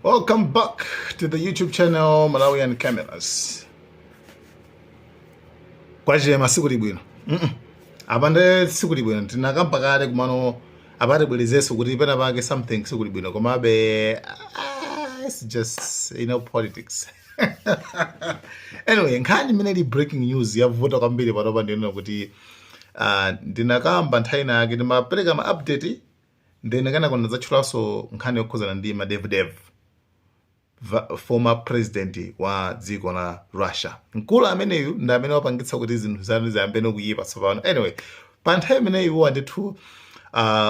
Welcome back to the YouTube channel Malawian Cameras. Kwachema sikuli bwino. Apa nde sikuli bwino, tinakamba kale kumano apatibwerezenso kuti pena pake something sikuli bwino, komabe it's just politics. Anyway, nkhani imene ili breaking news yavuta kwambiri panopa ndinena kuti ndinakamba nthawi ina yake, ndimapereka ma update, then kenako ndadzatchulanso nkhani yokhuzana ndi Medvedev, former president wa dziko la Russia. Mkulu ameneyu ndi amene wapangitsa kuti zinthu zanu ziyambe kuyipa tsopano. Anyway, pa nthawi imeneyi iwo ndithu,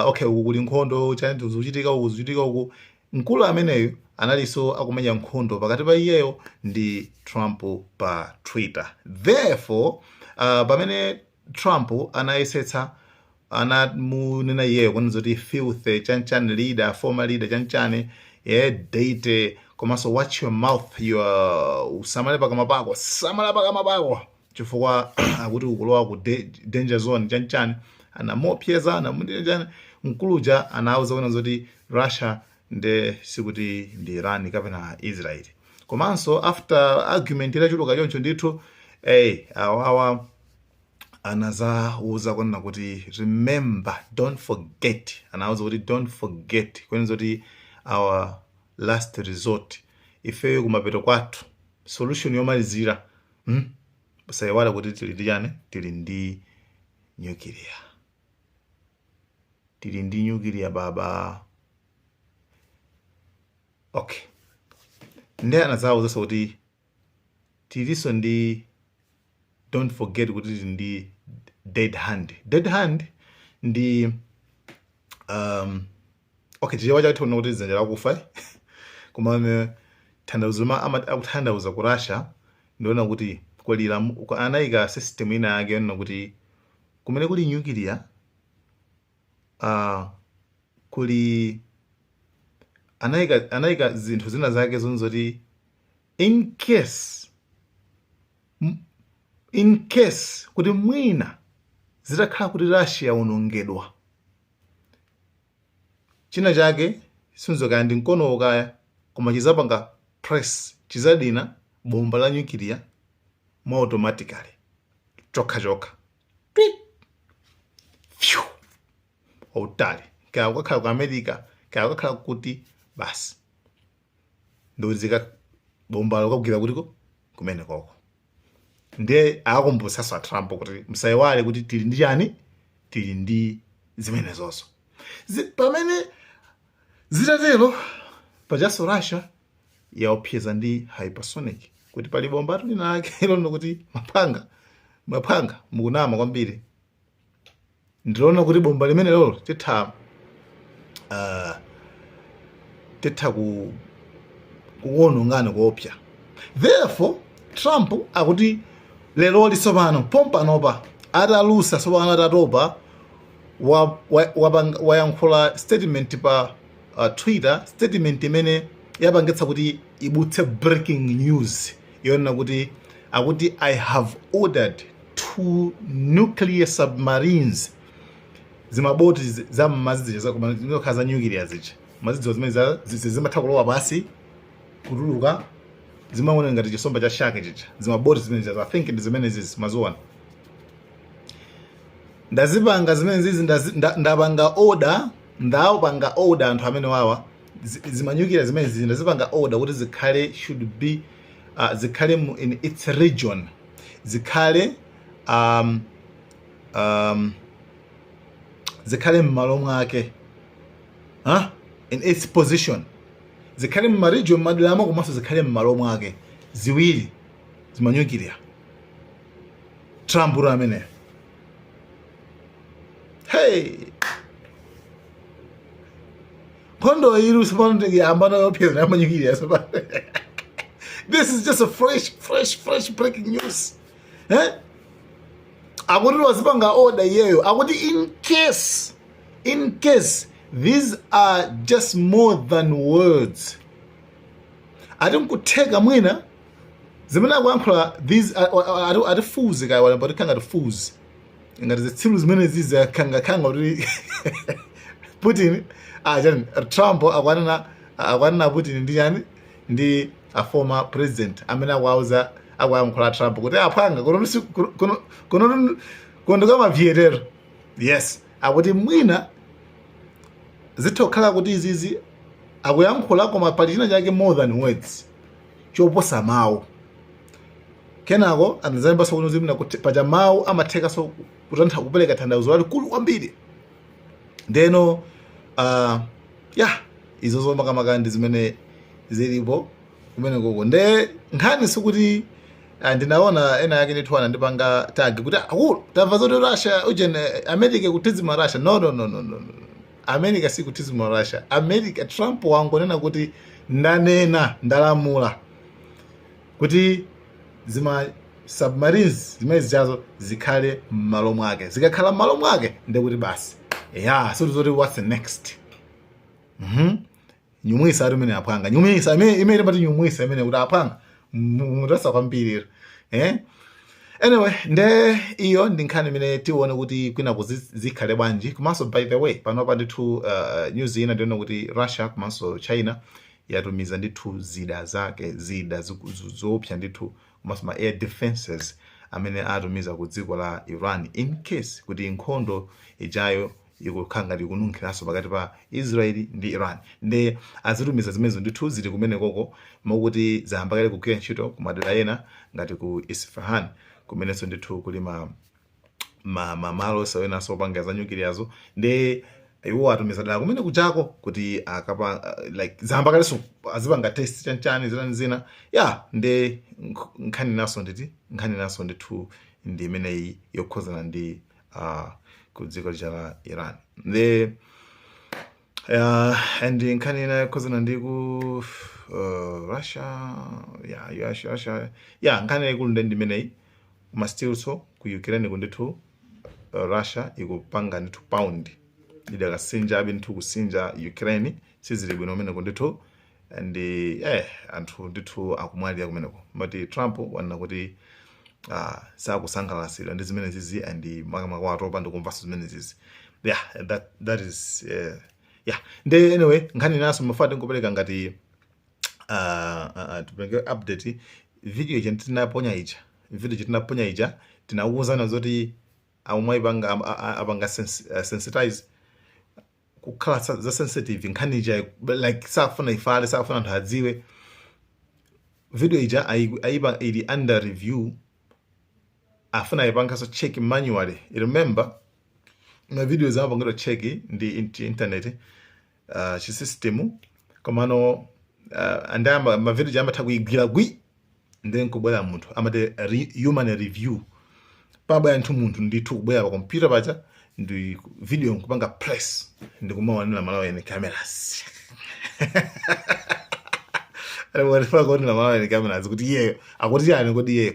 okay, uku kuli nkhondo, chani zikuchitika uku, zikuchitika uku, mkulu ameneyu analinso akumenya nkhondo pakati pa iyeyo ndi Trump pa Twitter. Therefore, pamene Trump anayesetsa, anamunena iyeyo kunena kuti filthy chanchani leader, former leader chanchani, yeah, date, komanso watch your mouth, your usamale pakamwa pako, samala pakamwa pako, chifukwa akuti ukulowa ku danger zone chanchani. Anamuopseza, anamundinjani. Mkuluja anauza kunena zoti Russia nde sikuti ndi Iran kapena Israel. Komanso after argument itachuluka choncho ndithu, hey, awawa anazauza kunena kuti remember, don't forget. Anauza kuti don't forget kunena kuti our last resort, ifeyo kumapeto kwathu, solution yomalizira, Usayiwale kuti tili ndi chani? Tili ndi nuclear, tili ndi nuclear baba. Okay, ndiye anazawuzanso kuti tilinso ndi, don't forget kuti tili ndi dead hand. Dead hand ndi okay, Chichewa chake tiona kuti dzanja lakufa, eh? Koma tanthauzo akutanthauza ku Russia ndiona kuti kwalira anayika system ina yake yonena kuti kumene kuli nuclear, kuli anayika zinthu zina zake zonzoti in case kuti mwina zitakhala kuti Russia yaonongedwa, china chake sinzokaya ndi mkono kaya, koma chizapanga press, chizadina bomba la nuclear mwa automatically chokha chokha. Tweet. Phew. Wautali, kaya ukakhala ku America, kaya ukakhala kuti, basi ndikudzika bombalo kagwira kutiko kumene koko. Ndiye akakumbutsanso a Trump kuti musayiwale kuti tili ndi chani, tili ndi zimenezonso. Pamene zitatero pachaso Russia yaopseza ndi hypersonic kuti pali bomba lina lake lono kuti maphanga maphanga mukunama kwambiri, ndiloona kuti bomba limene lolo titha kuwonongana kuopsa. Therefore Trump akuti lero tsopano pompanopa atalusa tsopano, atatopa, wayankhula statement pa Twitter, statement imene yapangitsa kuti ibutse breaking news yonena kuti akuti "I have ordered two nuclear submarines", zimaboti za mmadzi zija, zokhala za nuclear zija, mazidziwa zimene zimatha kulowa pasi, kutuluka, zimaona ngati chisomba cha shark chija. Zimaboti zimene zija, I think ndi zimene zizi maziona, ndazipanga zimene zizi, ndapanga order, ndawapanga order anthu amene wawa zima nuclear zimene zizi ndazipanga order kuti zikhale, should be zikhale in its region, zikhale zikhale m'malo mwake, huh? In its position, zikhale m'ma region, maderamo, komanso zikhale m'malo mwake, ziwiri zima nuclear. Trump uri ameneyo. Hey, nkhondo ili tsopano yambana yopyeza yama nuclear tsopano. This is just a fresh fresh fresh breaking news, eh? Akuti wazipanga order iyeyo, akuti in case these are just more than words, ati nkutheka mwina zimene akuyankhula these ati fools kaya walemba kuti ngati fools, ngati zitsiru zimene zizi khangakhanga kuti Putin, ah, chani, Trump akwanena Akwanena Putin ndi chani, ndi a former president amene akuauza, akuyankhula Trump kuti aphwanga kuno kuno kuno kuno kamapyetero. Yes, akuti mwina zitha kukhala kuti izizi akuyankhula, koma pali china chake more than words, choposa mawu. Kenako anazayimbanso kuno zimina kuti paja mawu amathekanso kutantha kupereka tanthauzo lalikulu kwambiri. Ndeno ya izo zomakamaka ndi zimene zilipo kumene koko. Nde nkhani sikuti ndinaona ena yake ndithu anandipanga tag kuti, "Akulu, tamva zoti Russia ujene America kutizima Russia." No, no, no, no, no, no. America sikutizima Russia. America, Trump wangonena kuti ndanena, ndalamula kuti zima submarines zimene zichazo zikhale m'malo mwake. Zikakhala m'malo mwake, ndekuti basi ya sitizoti what's next. Nyumwisa ari imene aphwanga, nyumwisa imene imene timati nyumwisa imene kuti aphwanga mutasa kwambiri, eh. Anyway, nde iyo ndi nkhani imene tione kuti kwina zikhale bwanji. Komanso, by the way, panopa ndithu news ina ndiona kuti Russia komanso China yatumiza ndithu zida zake, zida zoopsa ndithu, komanso ma air defenses amene atumiza ku dziko la Iran in case kuti nkhondo ijayo ikukhala ngati ikununkhiranso pakati pa Israeli ndi Iran. Nde azitumiza zimenezo ndithu, zili kumene koko, mokuti zayamba kale kugwira ntchito ku madera ena ngati ku Isfahan, kumenenso ndithu kuli ma malo sawenanso opanga za nyukiliyazo. Nde iwo atumiza dala kumene kuchako kuti akapa like zayamba kalenso azipanga test chanchani zina zina. Ya, nde nkhani naso nditi nkhani naso ndithu ndi imeneyi yokhuzana ndi ku dziko lija la Iran. Nde and nkhani ina yokhuzana ndi ku Russia, ya Russia, Russia, ya nkhani yaikulu nde ndi imeneyi. Koma still so ku Ukraine kundithu Russia ikupanga ndithu pound, idakasinja abi ndithu, kusinja Ukraine. Sizili bwino kumene kundithu, and anthu ndithu akumwalira kumeneko. Mati Trump wanena kuti sakusangalatsidwa ndi zimene zizi and makamaka watopa ndikumvanso zimene zizi. Yeah, that is yeah. Nde anyway, nkhani inaso mafuna tingopereka ngati tipereke update. Video ija tinaponya ija, video ija tinaponya ija, tinakuwuzana zoti amwe ipanga apanga sensitize kukhala za sensitive nkhani ija, like safuna ifale, safuna anthu adziwe. Video ija ayipa ili under review, afuna ayipanganso check manually. Remember, ma videos amapangidwa check ndi internet chisystem, komano andayamba ma video amatha kuigwira gwi, then kubwera munthu amati human review. Pabwera nthu munthu ndithu kubwera pa computer paja ndi video nkupanga press ndikumaonera Malawi Cameras, kuonera Malawi Cameras kuti iyeyo akuti chani, kodi iyeyo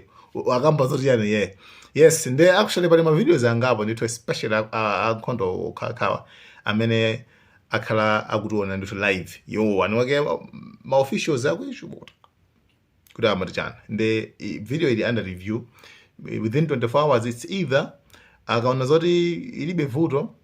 akamba zoti chani iyeyo. Yes, nde actually pali ma videos angapo ndithu, especially ankhondo okhalakhawa amene akhala akutiona ndithu live yo aniwake ma officials akuichubuta kuti amati chani. Nde video ili under review. Within 24 hours, it's either akaona zoti ilibe vuto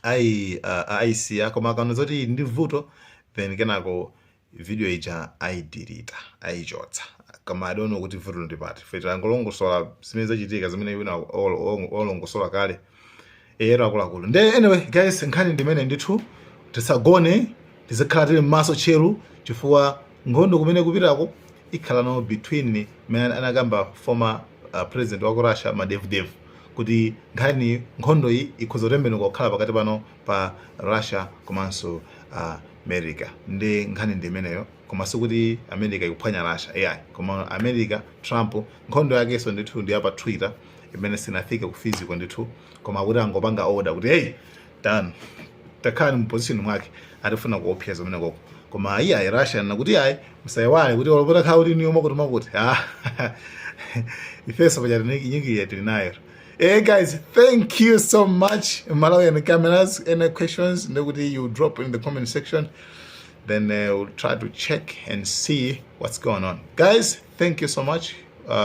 ayi ayisiya, koma akaona zoti ili ndi vuto, then kenako video ija ayidelete, ayichotsa. Koma I don't know kuti vuto ndi pati. Fe tangolongosola zimene zachitika, zimene wina olongosola kale ero akuluakulu. Nde anyway guys, nkhani ndimene ndithu tisagone, tizikhala tili m'maso tcheru, chifukwa nkhondo kumene kupitako ikhala no between mmene anakamba former president wa ku Russia Medvedev kuti nkhani nkhondo iyi ikhoza kutembenuka kukhala pakati pano pa Russia komanso America. Ndi nkhani ndi imeneyo, koma sikuti America ikuphwanya Russia, ai. Koma America, Trump, nkhondo yakenso ndithu ndi ya pa Twitter imene sinafike ku physical ndithu, koma kuti angopanga order kuti, "Hey, done, takhala mu position mwake," atifuna kuopseza umene koko. Koma iye ayi, Russia nakuti ayi, musayiwale kuti olopota khala kuti niyo makuti makuti, ah, ifeso paja nyukiliya tili nayo. Hey guys, thank you so much. Malawian Cameras, any questions, ndekuti you drop in the comment section. Then we'll try to check and see what's going on. Guys, thank you so much.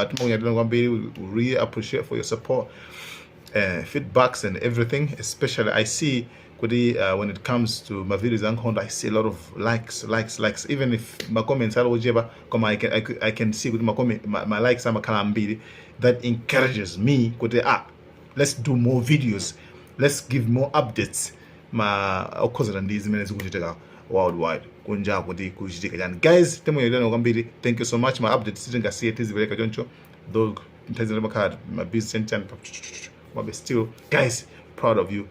Timakunyadira kwambiri. We really appreciate for your support, feedbacks and everything. Especially I see Kuti when it comes to my videos ankhondo, I see a lot of likes, likes, likes. Even if my comments ali ochepa, koma I can see kuti my likes amakhala ambiri. That encourages me kuti, ah, let's do more videos, let's give more updates ma okhuzana ndi zimene zikuchitika worldwide kunja, kuti kuchitika chani. Guys, timuyelena kwambiri. Thank you so much. Ma updates sitingasiye, tizipereka choncho, though nthawi zina makhala ma busy chani, but still, guys, proud of you.